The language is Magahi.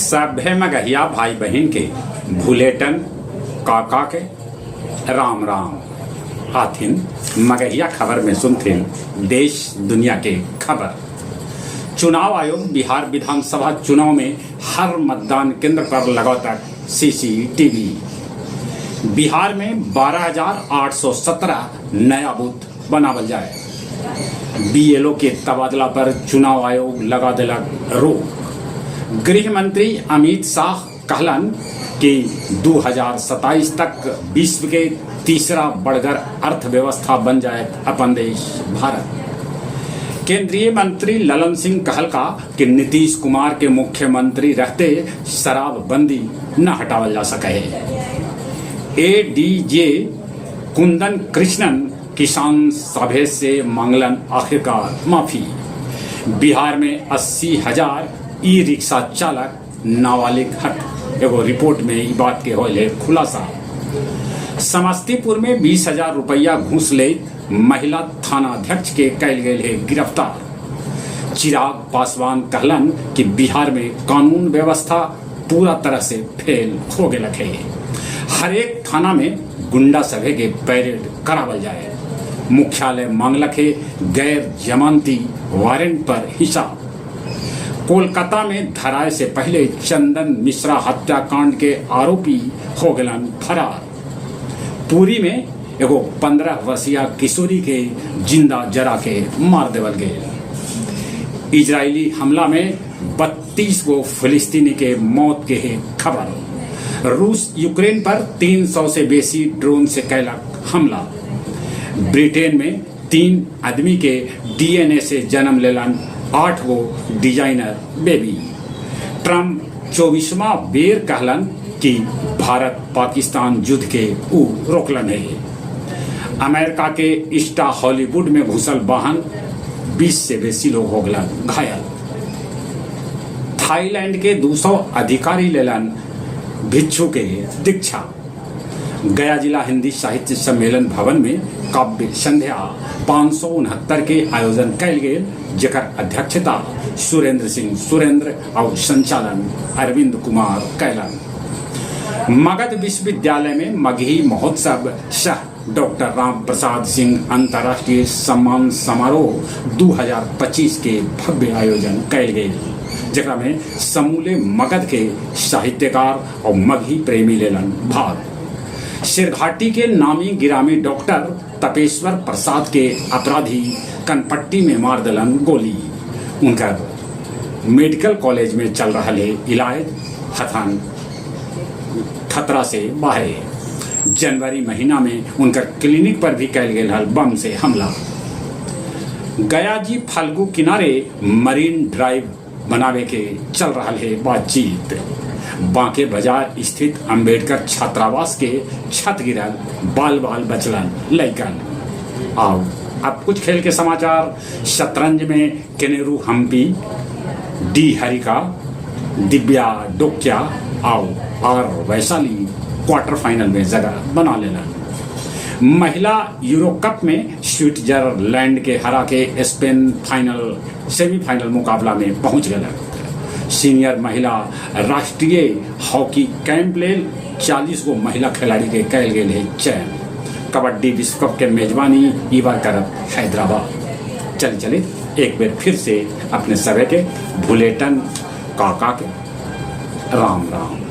सभे मगहिया भाई बहिन के भुलेटन काका के राम राम। आथिन मगहिया खबर में सुनथिन देश दुनिया के खबर। चुनाव आयोग बिहार विधानसभा चुनाव में हर मतदान केंद्र पर लगातार सीसीटीवी। बिहार में 12,817 नया बूथ बनावल जाए। बीएलओ के तबादला पर चुनाव आयोग लगा देलक रोक। गृह मंत्री अमित शाह कहलन कि 2027 तक विश्व के तीसरा बड़गर अर्थव्यवस्था बन जाए अपन देश भारत। केंद्रीय मंत्री ललन सिंह कहलका कि नीतीश कुमार के मुख्यमंत्री रहते शराबबंदी न हटावल जा सके है। एडीजे कुंदन कृष्णन किसान सभे से मांगलन आखिरकार माफी। बिहार में 80,000 ई रिक्शा चालक नाबालिग हट, एगो रिपोर्ट में ई बात के होल है खुलासा। समस्तीपुर में 20,000 रुपया घूस ले महिला थाना अध्यक्ष के कैल गेल है गिरफ्तार। चिराग पासवान कहलन कि बिहार में कानून व्यवस्था पूरा तरह से फेल हो गया है। हरेक थाना में गुंडा सभे के परेड करावल जाए। मुख्यालय मांगलक है गैर जमानती वारंट पर हिसाब। कोलकाता में धराए से पहले चंदन मिश्रा हत्याकांड के आरोपी हो गलन फरार। पुरी में एगो 15 वर्षीय किशोरी के जिंदा जरा के मार देवल गए। इजरायली हमला में 32 गो फिलिस्तीनी के मौत के है खबर। रूस यूक्रेन पर 300 से बेसी ड्रोन से कैलक हमला। ब्रिटेन में 3 आदमी के डीएनए से जन्म लेलन 8 गो डिजाइनर बेबी। ट्रंप 24वां बेर कहलन कि भारत पाकिस्तान युद्ध के ऊ रोकलन है। अमेरिका के ईस्टा हॉलीवुड में घुसल वाहन, 20 से बेसी लोग हो गलन घायल। थाईलैंड के 200 अधिकारी लेलन भिक्षु के दीक्षा। गया जिला हिंदी साहित्य सम्मेलन भवन में काव्य संध्या 569 के आयोजन कैल गेल, जेकर अध्यक्षता सुरेंद्र सिंह सुरेंद्र और संचालन अरविंद कुमार कैलन। मगध विश्वविद्यालय में मगही महोत्सव सह डॉक्टर राम प्रसाद सिंह अंतर्राष्ट्रीय सम्मान समारोह 2025 के भव्य आयोजन कैल गेल, जेकरा में समूले मगध के साहित्यकार और मगही प्रेमी लेलन भाग। शेरघाटी के नामी गिरामी डॉक्टर तपेश्वर प्रसाद के अपराधी कनपट्टी में मार दलन गोली। उनका मेडिकल कॉलेज में चल रहा है इलाज, हथान खतरा से बाहर। जनवरी महीना में उनका क्लिनिक पर भी कैल गेल हल बम से हमला। गया जी फल्गु किनारे मरीन ड्राइव बनावे के चल रहा है बातचीत। बांके बाजार स्थित अंबेडकर छात्रावास के छत गिरल, बाल बाल बचलन लैकन। आओ अब कुछ खेल के समाचार। शतरंज में केनेरू हम्पी, डी हरिका, दिव्या डोक्या आओ आर वैशाली क्वार्टर फाइनल में जगह बना लेना। महिला यूरो कप में स्विट्जरलैंड के हरा के स्पेन फाइनल सेमीफाइनल मुकाबला में पहुंच गए। सीनियर महिला राष्ट्रीय हॉकी कैंप लेल 40 गो महिला खिलाड़ी के कैल गेल है चयन। कबड्डी विश्व कप के मेजबानी ई बार करत हैदराबाद। चल चले एक बेर फिर से अपने सभे के भुलेटन काका के राम राम।